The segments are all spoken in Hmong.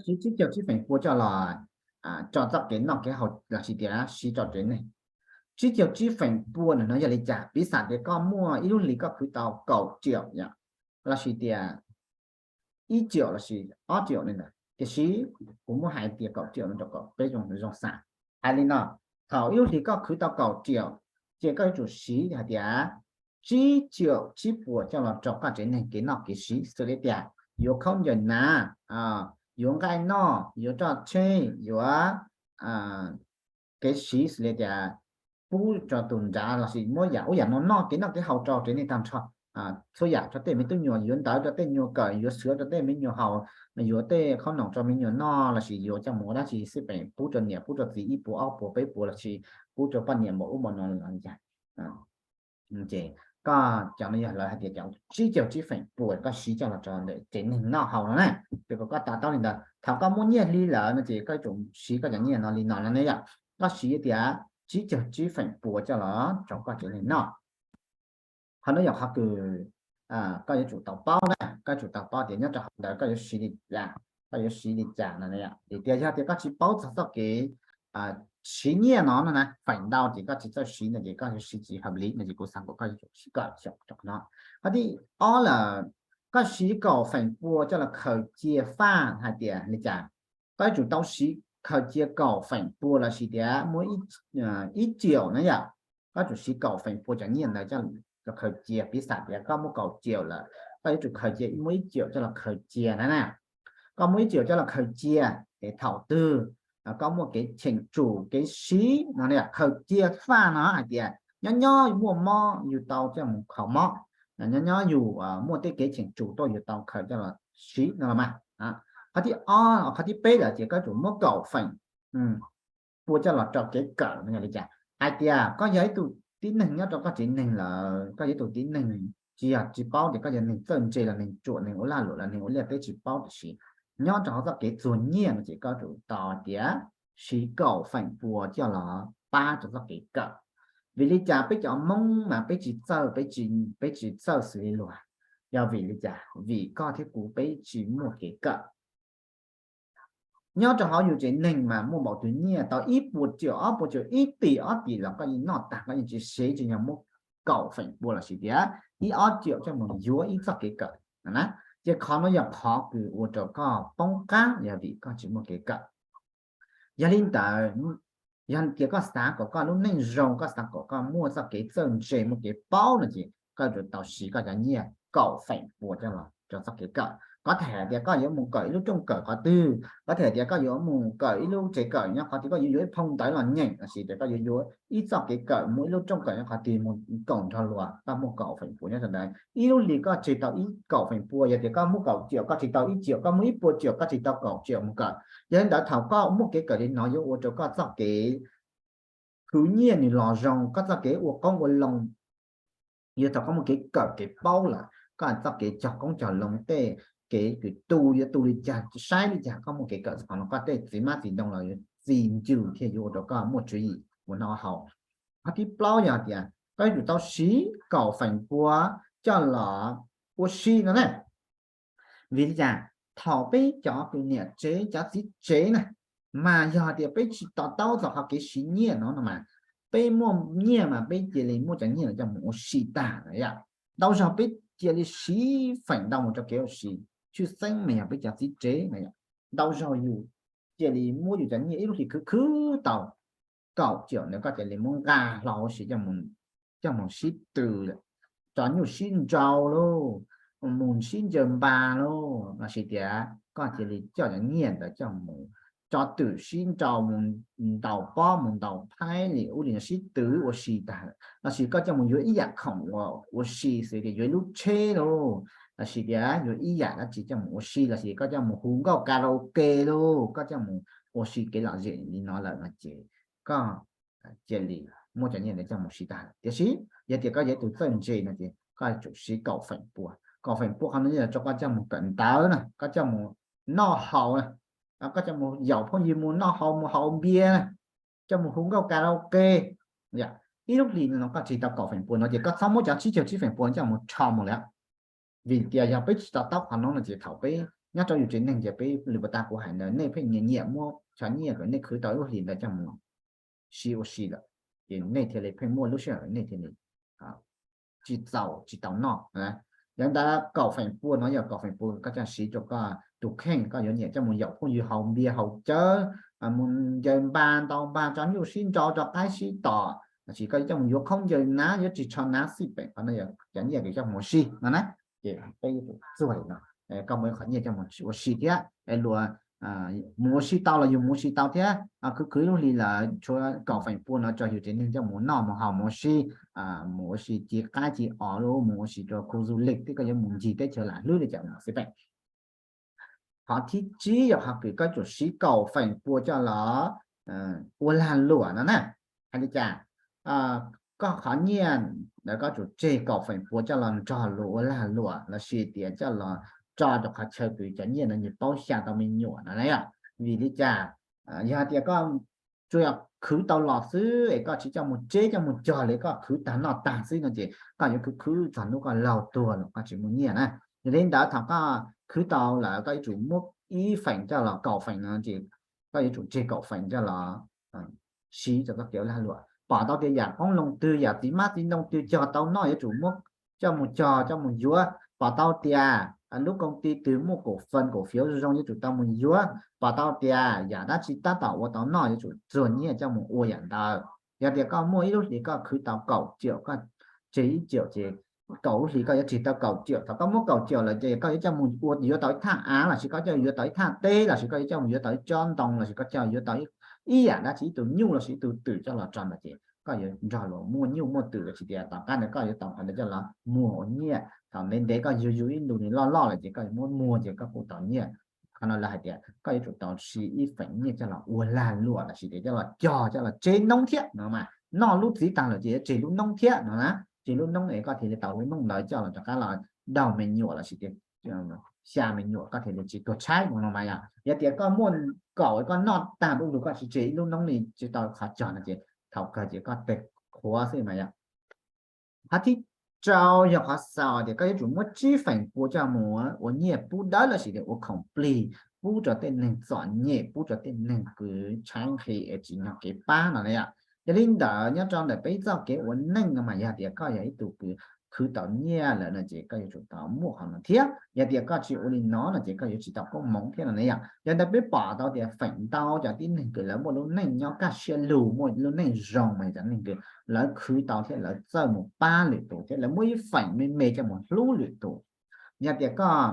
Siv tsib caug tsib feem pua coj los rau txoj kev noj kev haus lossis tias siv rau tsev neeg. Tsib caug tsib feem pua no yog li cas? Piv xam tias koj muaj ib lub hlis koj khwv tau kaum triệu yom, lossis tias ib triệu lossis ob triệu li ntawd, tiam sis kuv muab hais tias kaum triệu no rau kom peb zoo xav. Hais li no, thaum ib lub hlis koj khwv tau kaum triệu, ces koj yuav tsum siv hais tias tsib triệu tsib puas coj los rau koj tsev neeg kev noj kev siv, xws li tias yuav khaub ncaws hnav, yuav nqaij noj, yuav roj tsheb, yuav kev siv xws li tias pub rau tus nrad lossis muab yam ub yam no noj kev noj kev haus rau tsev neeg tag nrho. Txhua yam rau tej me tub nyuam, yuav ntawv rau tej nyuag kawm, yuav suav rau tej me nyuam haus, yuav tej khaub noom rau me nyuam noj lossis yuav coj mus ua dab tsi xij peem pub rau niam pub rau txiv ib puas ob puas peb puas lossis pub rau poj niam npaum ub npaum no los li cas. Ces koj cov no yog lawv hais tias cov tsib caug tsib feem pua koj siv coj los rau ntawm tsev neeg noj haus no na. Ces kom koj to taub li ntawd, thaum koj muaj nyiaj hli lawm no ces koj yuav tsum siv koj cov nyiaj no li no no ne yom. Koj siv tias tsib caug tsib feem pua coj los rau koj tsev neeg noj. Qhov no yog qhov kws koj yuav tsum tau paub na, koj yuav tsum tau paub tias nyob rau hauv ntawd koj yuav siv li cas, koj yuav siv li cas no. Vim tias yog tias koj tsis paub txog txoj kev siv nyiaj no no na, feem ntau ces koj tsis txawj siv no ces koj yuav siv tsis hợp lý no ces kuv xav kom koj yuav tsum siv kom xyaum rau qhov no. Qhov thib ob lawm, koj siv kaum feem pua coj los khaws cia faj hais tias li cas? Koj yuav tsum tau siv khaws cia kaum feem pua lossis tias muaj ib triệu na yom. Koj tsum siv kaum feem pua cov nyiaj ntawd coj los khaws cia. Piv xam tias koj muaj kaum triệu lawm, koj yuav tsum khaws cia muaj ib triệu coj los khaws cia na na. Koj muaj ib triệu coj los khaws cia, ces thaum twg koj muaj kev cheem tsum kev siv no khaws cia faj no hais tias nyob nyob muaj mob yus tau coj mus kho mob, nyob nyob yus muaj tej kev cheem tsum tuaj yus tau khaws coj los siv no los mas. Qhov thib ob, qhov thib peb lawm ces koj yuav tsum muab kaum feem pua coj los rau kev kawm no yog li cas? Hais tias koj yog ib tug tib neeg nyob rau koj tsev neeg lawm, koj yog ib tug tib neeg tsis yog tsis paub tias koj yog neeg txawj ntse los neeg ruam neeg ua lag luam los neeg ua liaj teb tsis paub, tiam sis nyob rau hauv txoj kev txuag nyiaj no ces koj yuav tsum tau tias siv kaum feem pua coj los pab rau txoj kev kawm. Vim li cas peb cov Hmoob mas peb tsis txawj, peb tsis txawj xws li luag? Yog vim li cas? Vim koj thiab kuv peb tsis muaj kev kawm. Nyob rau hauv yus tsev neeg mas muaj npaum twg nyiaj tau ib puas triệu, ob puas triệu, ib tỷ, ob tỷ los koj yeej noj tag, koj yeej tsis siv, tsis yog muab kaum feem pua lossis tias ib ob triệu coj mus yuav ib txoj kev kawm na. Ces qhov no yog qhov kws ua rau koj poob qab yog vim koj tsis muaj kev kawm. Yog li ntawd, yog tias koj xav kom koj lub neej zoo, koj xav kom koj muaj txoj kev txawj ntse muaj kev paub no ces koj yuav tsum tau siv koj cov nyiaj kaum feem pua coj los rau txoj kev kawm. Koj tham tias koj yuav mus kawm ib lub rooj kawm qhov twg, koj tham tias koj yuav mus kawm ib lub tsev kawm nyob qhov twg, koj yuav yuav ib phau ntawv los nyeem lossis tias koj yuav yuav ib txoj kev kawm mus ib lub rooj kawm nyob qhov twg mus koom nrog luag, koj muaj kaum feem pua nyob rau ntawd. Ib lub hlis koj tseg tau ib kaum feem pua, yog tias koj muaj kaum triệu koj tseg tau ib triệu, koj muaj ib puas triệu koj tseg tau kaum triệu mus kawm. Yog li ntawd thaum koj muaj kev kawm li no yuav ua rau koj txoj kev khwv nyiaj nws los zoo, koj txoj kev ua qoob ua loo. Yog thaum koj muaj kev kawm kev paub lawm, koj txoj kev cog qoob cog loo tej kev kws tu yuav tu li cas, saib li cas, koj muaj kev kawm txog qhov no koj tej txiv hmab txiv ntoo los yuav txi ncw thiaj yuav ua rau koj muaj tswv yim ua noj haus. Qhov thib plaub yog tias koj yuav tsum tau siv kaum feem pua coj los ua si no na. Vim li cas? Thaum peb cov tus niam tsev cov txiv tsev na, mas yog tias peb tsis to taub txog qhov kev siv nyiaj no no mas, peb muaj nyiaj mas peb cia li muab cov nyiaj no coj mus ua si tag na yom. Ntau zaug peb cia li siv feem ntau mus rau kev ua si, tshwj xeeb mas yog peb cov txiv tsev na yom. Ntau zaug yus cia li muab yus cov nyiaj ib lub hlis khwv khwv tau kaum triệu ntawd koj cia li muab nqa hlo ua si coj mus sib tw, tso nyuj sib nrau lauj, mus sib ncaws npas lauj, lossis tias koj cia li coj cov nyiaj ntawd coj mus tso twm sib nrau, mus ntaus pob mus ntaus phaib li ub li no sib tw ua si tag, lossis koj coj mus yuav ib yam khoom ua si xws tias yuav ib lub tsheb lauj, lossis tias yuav ib yam dab tsi coj mus ua si, lossis koj coj mus hu nkauj karaoke lauj, koj coj mus ua si kev lom zem li no lawm no ces koj cia li muab cov nyiaj ntawd coj mus siv tag. Tiam sis yog tias koj yog ib tug txawj ntse no ces koj yuav tsum siv kaum feem pua. Kaum feem pua qhov no yog rau koj coj mus kawm ntawv na, koj coj mus noj haus na, koj coj mus yaum phooj ywg mus noj haus mus haus npias na, coj mus hu nkauj karaoke. Ib lub hlis no koj tseg tau kaum feem pua no ces koj txhob muab cov tsib caug tsib feem pua coj mus rho mus lawm. Vim tias yog peb tsis to taub qhov no no ces thaum peb Nyob rau yus tsev neeg ces peb lwm pas tas kuv hais ntawd nej pheej nyiam nyiam muab cov nyiaj kom nej khwv tau lub hlis ntawd coj mus siv ua si lawm, ces nej thiaj li pheej muaj lub sij hawm nej thiaj li tsis txaus tsis tau noj. Yog li ntawd kaum feem pua no yog kaum feem pua koj coj siv rau koj tus kheej, koj yuav nyiam coj mus yaum phooj ywg haus npias haus cawv, mus ncaws npas ntaus npas tso nyuj sib nrau rau qaib sib tom, lossis koj yuav coj mus yuav khaub ncaws hnav yuav ris tsho hnav xij peem, qhov no yog cov nyiaj kws coj mus ua si no na. Ces peb yuav tsum txuag li no, koj muaj ib qhov nyiaj coj mus ua si thiab es luag mus ua si tau los yus mus ua si tau thiab. Khwv khwv lub hlis lawm tshuav kaum feem pua no tso yus tsev neeg coj mus noj mus haus mus ua si, mus ua si ci qaib ci os lub mus ua si rau khu du lịch twb koj yuav mus ncig teb chaws lam hlwb li cas mus xij peem. Qhov thib tsib yog qhov kws koj yuav tsum siv kaum feem pua coj los ua lag luam no na. Hais li cas? Koj qhov nyiaj ntawd koj tsum tseg kaum feem pua coj los nrog luag ua lag luam lossis tias coj los tso rau qhov chaw kws cov nyiaj no nws paub xya tau me nyuam no na yom. Vim li cas? Yog hais tias koj tsuas yog khwv tau los xwb es koj tsis coj mus tseb coj mus cog li, koj khwv tag noj tag xwb no ces koj yuav khwv khwv txog hnub koj laug tuag los koj tsis muaj nyiaj na. Yog li ntawd thaum koj khwv tau lawm koj yuav tsum muab ib feem coj los, kaum feem no ces koj yuav tsum tseg kaum feem coj los siv rau txoj kev ua lag luam. Pom tau tias yam qoob loo twg yam txiv hmab txiv ntoo twg cog tau noj yuav tsum muab coj mus cog coj mus yuav. Pom tau tias lub koo ti twg muaj kaum feem kaum fiav zoo zoo yuav tsum tau mus yuav. Pom tau tias yam dab tsi tab tom ua tau noj yuav tsum txuag nyiaj coj mus ua yam ntawd. Yog tias koj muaj ib lub hlis koj khwv tau kaum caum, koj tseg ib caum ces kaum lub hlis koj yuav tseg tau kaum caum. Thaum koj muab kaum caum lawm ces koj yuav coj mus ua yuav tau ib thaj av lossis koj coj yuav tau ib thaj teb lossis koj yuav coj mus yuav tau ib tsob ntoo lossis koj coj yuav tau ib yam dab tsi, ib tug nyuj lossis ib tug twm coj los tso ntawd ces koj yuav nrog luag muaj nyuj muaj twm lossis tias tom qab ntawd koj yuav tau qhov ntawd coj los muag ua nyiaj. Thaum ntev ntev koj yug yug ib ntus nws loj loj lawm ces koj yuav muab muag ces koj kuj tau nyiaj. Qhov no lawv hais tias koj yuav tsum tau siv ib feem nyiaj coj los ua lag luam lossis tias coj los cog coj los tseb noob thiab no mas. Noj lub txiv tag lawm ces yuav tseg lub noob thiab no na. Tseg lub noob es koj thiaj li tau lub noob ntawd coj los rov qab los daug me nyuam lossis tias xya me nyuam koj thiaj li tsis tuag tshaib no mas yom. Yog tias koj muaj kaum koj noj tag lub lug koj tsis tseg ib lub noob li tsis tau qhov cog no ces thaum kawg ces koj teg qhuav xwb mas yom. Qhov thib rau yog qhov xaus tias koj yuav tsum muab tsib feem pua coj mus ua nyiaj pub dawb lossis tias ua khoom plig pub rau tej neeg txom nyem, pub rau tej neeg kws tshaib nqhis es tsis nyob kev pab no na yom. Yog li ntawd nyob rau ntawm peb txoj kev ua neej no mas yog tias koj yog ib tug kws khwv tau nyiaj lawm no ces koj yuav tsum tau muaj qhov no thiab. Yog tias koj tsis ua li no no ces koj yuav tsis tau koob hmoov thiab no na yom. Yog ntawd peb pom tau tias feem ntau cov tib neeg kws lawv muaj lub neej nyob kaj siab lug muaj lub neej zoo mas yog cov neeg kws lawv khwv tau thiab lawv txawj mus pab lwm tus thiab lawv muab ib feem me me coj mus hlub lwm tus. Yog tias koj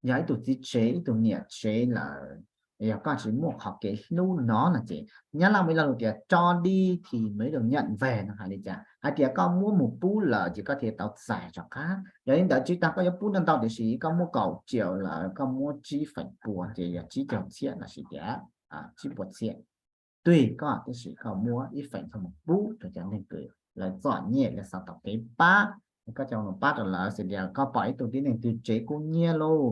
yog ib tug txiv tsev ib tug niam tsev lawm, yog koj tsis muaj qhov kev hlub no no ces Nyab Laj muaj ib lo lus tias tro đi thì mới được nhận về no hais li cas? Hais tias koj muab mus pub lawm ces koj thiaj tau txais rov qab. Yog li ntawd tsis tas koj yuav pub ntau ntau tiam sis koj muab kaum caum lawm koj muab tsib feem pua ces yog tsib caug txhiab lossis tias tsib puas txhiab tug koj, tab sis koj muab ib feem coj mus pub rau cov neeg kws lawv txom nyem lawv xav tau kev pab, koj coj mus pab rau lawv. Xws li koj pom ib tug tib neeg twg tsev kub hnyiab lauj,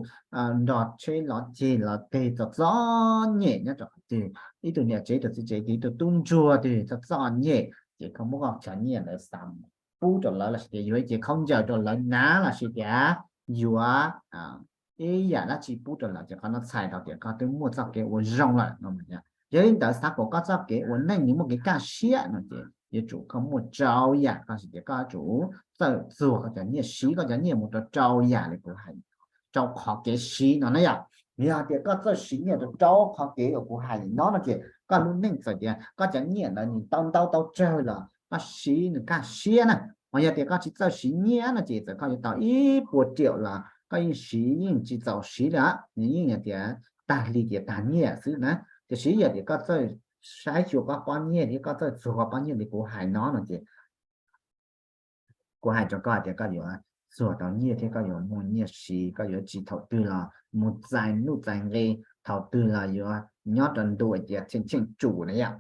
nrog tsheb lov ceg lov teg txom txom nyem nyob rau qhov twg, ib tug niam tsev ib tug txiv tsev twg ib tug tub ntsuag twg txom txom nyem, ces koj muab koj cov nyiaj ntawd xa pub rau lawv lossis tias yuav ib cev khaub ncaws rau lawv hnav lossis tias yuav ib yam dab tsi pub rau lawv ces qhov no txhais tau tias koj twb muaj txoj kev ua zoo lawm no. Yog li ntawd xav kom koj txoj kev ua neej nws muaj kev kaj siab no ces yuav tsum koj muaj rau yam, koj hais tias koj yuav tsum txawj txuag koj cov nyiaj, siv koj cov nyiaj mus rau rau yam li kuv hais, rau qhov kev siv no na yom. Yog tias koj txawj siv nyiaj rau rau qhov kev uas kuv hais li no no ces koj lub neej txawm tias koj cov nyiaj ntawd nws tau ntau tau tsawg los koj siv nws kaj siab na. Ho yog tias koj tsis txawj siv nyiaj no ces txawm koj yuav tau ib puas triệu los koj yeej siv yeej tsis txaus siv li, nws yeej yog tias tag hli tias tag nyiaj xwb na. Tiam sis yog tias koj txawj saib xyuas koj pob nyiaj thiab koj txawj txuag koj pob nyiaj li kuv hais no no ces kuv hais rau koj hais tias koj yuav txuag tau nyiaj thiab koj yuav muaj nyiaj siv, koj yuav tsis thaum twg los mus txais nuj txais nqi, thaum twg los yuav nyob rau ntu tias cheem cheem tsum na yom.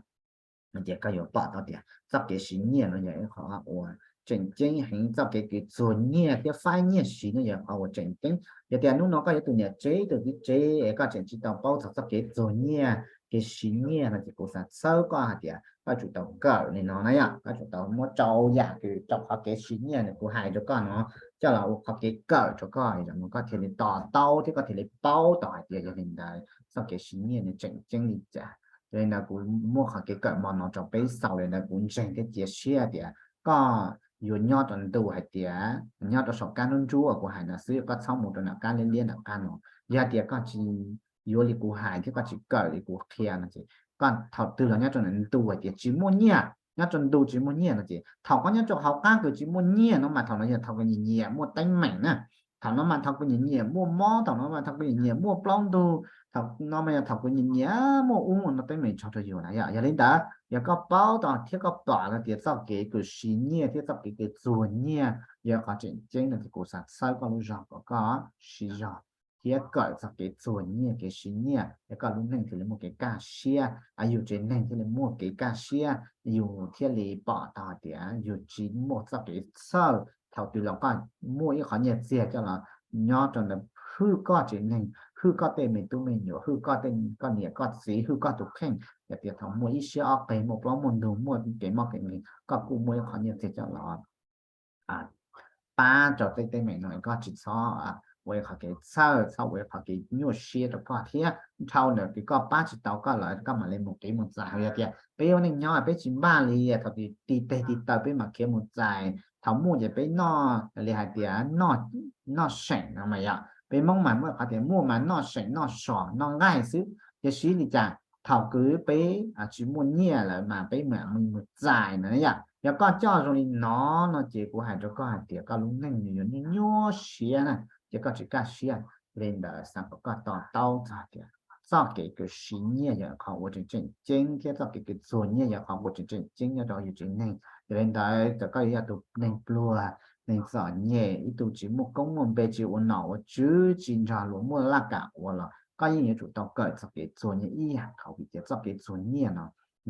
Ces koj yuav pom tau tias txoj kev siv nyiaj no yog ib qho uas tseem ceeb heev, txoj kev kws txuag nyiaj thiab faib nyiaj siv no yog qhov uas tseem ceeb. Yog tias hnub no koj yog tus niam tsev tus txiv tsev es koj tseem tsis tau paub txog txoj kev txuag nyiaj kev siv nyiaj no ces kuv xav txhawb koj hais tias koj tsum tau kawm li no na yom, koj tsum tau muab rau yam kws rau qhov kev siv nyiaj no kuv hais rau koj no coj los ua qhov kev kawm rau koj, zaum no koj thiaj li to taub thiab koj thiaj li paub tau hais tias yog li ntawd txoj kev siv nyiaj nws tseem ceeb li cas. Yog li ntawd kuv muaj qhov kev kawm mo no rau peb xaus li ntawd, kuv ntseeg thiab cia siab tias koj yuav nyob rau ntu hais tias nyob rau saum kab ntub ntub uas kuv hais no xwb, koj txhob mus rau nram qab liab liab nram qab no. Yog tias koj tsis yuav li kuv hais thiab koj tsis kawm li kuv qhia no ces koj thaum twg los nyob rau ntu hais tias tsis muaj nyiaj, nyob rau ntu tsis muaj nyiaj no ces thaum koj nyob rau hauv qab kws tsis muaj nyiaj no mas thaum no yog thaum kws nyiam nyiam muaj teeb meem na. Thaum no mas thaum kws nyiam nyiam muaj mob, thaum no mas thaum kws nyiam nyiam muaj plaub ntug, thaum no mas yog thaum kws nyiam nyiam muaj ub no teeb meem tso rau yus na yom. Yog li ntawd yog koj paub tau thiab koj pom tau tias txoj kev kws siv nyiaj thiab txoj kev kws txuag nyiaj yog qhov tseem ceeb no ces kuv xav txhawb koj lub zog kom koj siv zog thiab kawm txoj kev txuag nyiaj kev siv nyiaj es koj lub neej thiaj li muaj kev kaj siab, yus tsev neeg thiaj li muaj kev kaj siab, yus thiaj li pom tau hais tias yus tsis muaj txoj kev txhawj. Thaum twg los koj muaj ib qhov nyiaj txiag coj los nyob rau ntawd hwj koj tsev neeg, hwj koj tej me tub me nyuam, hwj koj tej, koj niam koj txiv, hwj koj tus kheej. Yog tias thaum muaj ib siab ob qig, muaj plaub muaj ntug, muaj kev mob kev nkeeg, koj kuj muaj ib qhov nyiaj txiag coj los pab rau tej teeb meem no, koj tsis txhob ua ib qhov kev txhawj, txhob ua ib qhov kev nyuaj siab rau koj thiab. Dhau ntawd ces koj pab tsis tau koj lawm koj mam li mus qiv mus txais. Yog tias peb ua neej nyob peb tsis npaj li, thaum ti teg ti taw peb mam khiav mus txais, thaum muaj ces peb noj li hais tias noj seem no mas yog peb Hmoob mas muaj qhov tias muaj mas noj seem noj so noj nqaij xwb. Tiam sis li cas thaum kws peb tsis muaj nyiaj lawm mas peb mam mus txais na yom. Yog koj coj zoo li no no ces kuv hais rau koj hais tias koj lub neej nws yuav nyuaj nyuaj siab na, ces koj tsis kaj siab. Li ntawd xav kom koj to taub txog tias txoj kev kws siv nyiaj yog qhov uas tseem tseem ceeb thiab txoj kev kws txuag nyiaj yog qhov uas tseem tseem ceeb nyob rau yus tsev neeg. Yog li ntawd txawm koj yuav yog tus neeg pluag, neeg txom nyem, ib tug tsis muaj koob muaj npe, tsis ua nom ua tswv, tsis nrog luag muaj laj kam ua los koj yeej yuav tsum tau kawm txoj kev txuag nyiaj ib yam nkaus, vim tias txoj kev txuag nyiaj no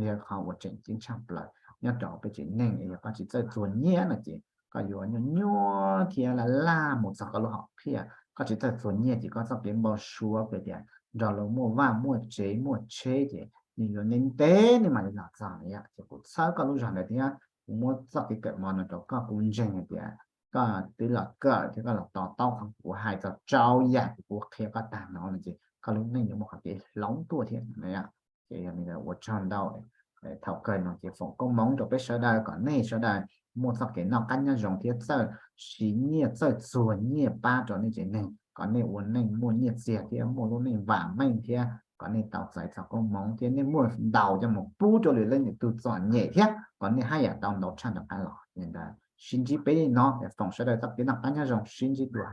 yog qhov uas tseem ceeb tshaj plaws nyob rau peb tsev neeg. Yog koj tsis txawj txuag nyiaj no ces koj yuav nyuaj nyuaj thiab laj laj mus txog koj lub hom phiaj. Koj tsis txawj txuag nyiaj ces koj txoj kev npau suav hais tias nrog luag muaj vaj muaj tsev muaj tsheb ces nws yuav ntev ntev nws mam li los txog na yom. Ces kuv txhawb koj lub zog ntawd thiab kuv muab txoj kev kawm mo no rau koj, kuv ntseeg hais tias koj twb los kawm thiab koj los to taub qhov kuv hais txog rau yam kuv qhia koj tag no no ces koj lub neej yuav muaj qhov kev hloov tuaj thiab na yom. Ces yog li ntawd ua tsaug ntau. Thaum kawg no ces foom koob hmoov rau peb sawv daws kom nej sawv daws muaj txoj kev noj qab nyob zoo thiab txawj siv nyiaj txawj txuag nyiaj pab rau nej tsev neeg kom nej ua neej muaj nyiaj txiag thiab muaj lub neej vam meej thiab kom nej tau txais txoj koob hmoov thiab nej muaj ntau coj mus pub rau lwm leej lwm tus txom nyem thiab kom nej haj yam tau ntau tshaj rov qab los. Li ntawd sib ntsib peb no, foom sawv daws txoj kev noj qab nyob zoo, sib ntsib dua.